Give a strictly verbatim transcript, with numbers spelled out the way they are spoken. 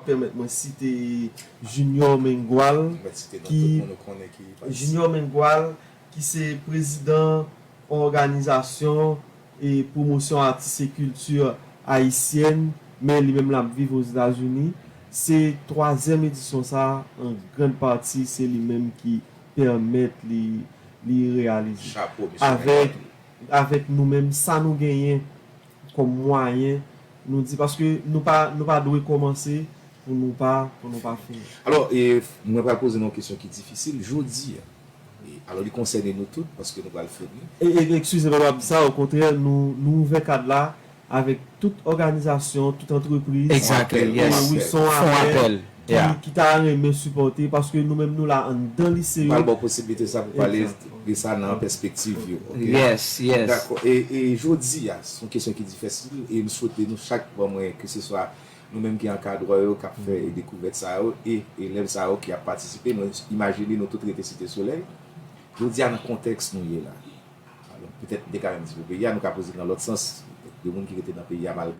pèmèt mwen site Junior Mengual, Mèt site non ki- tout moun nou konnen ki patisipe. Junior Mengual, ki se prezidan òganizasyon e pwomosyon atis e kilti ayisyèn, men li menm l ap viv Ozetazini. Se twazyèm edisyon sa, an grann pati, se li menm ki pèmèt li, li reyalize. Chapo, mesye. Avèk, avèk nou menm, sa nou genyen kòm mwayen, nou di, paske nou pa, nou pa dwe kòmanse pou nou pa, pou nou pa fini. Alò, e, mwen pral poze nou yon kesyon ki difisil. Jodi a, e, alò, li konsène nou tout, paske nou pral fini. E, e, eskize m, m ap di sa, okontrè, nou, nou ouvè kad la avèk tout òganizasyon, tout antrepriz. Exactly, Apèl, yes. E wi, son Fon apèl apèl. ki, Yeah. ki ta renmen sipòte, paske nou menm nou la anndan lise Mwen pral yo. ba w posiblite sa pou pale Exact. de sa nan pèspektiv yo. Ok? Yes, yes. Dakò. E, e jodi a, se yon kesyon ki difisil e m swete nou chak ban mwen, ke se swa nou menm ki ankadrè yo k ap fè dekouvèt sa yo e elèv sa yo ki ap patisipe, mwen imajine nou tout rete Site Solèy. Jodi a nan kontèks nou ye la. Alò, petèt nou te ka menm di pou peyi a, nou ka poze l nan lòt sans. De moun ki rete nan peyi a malgre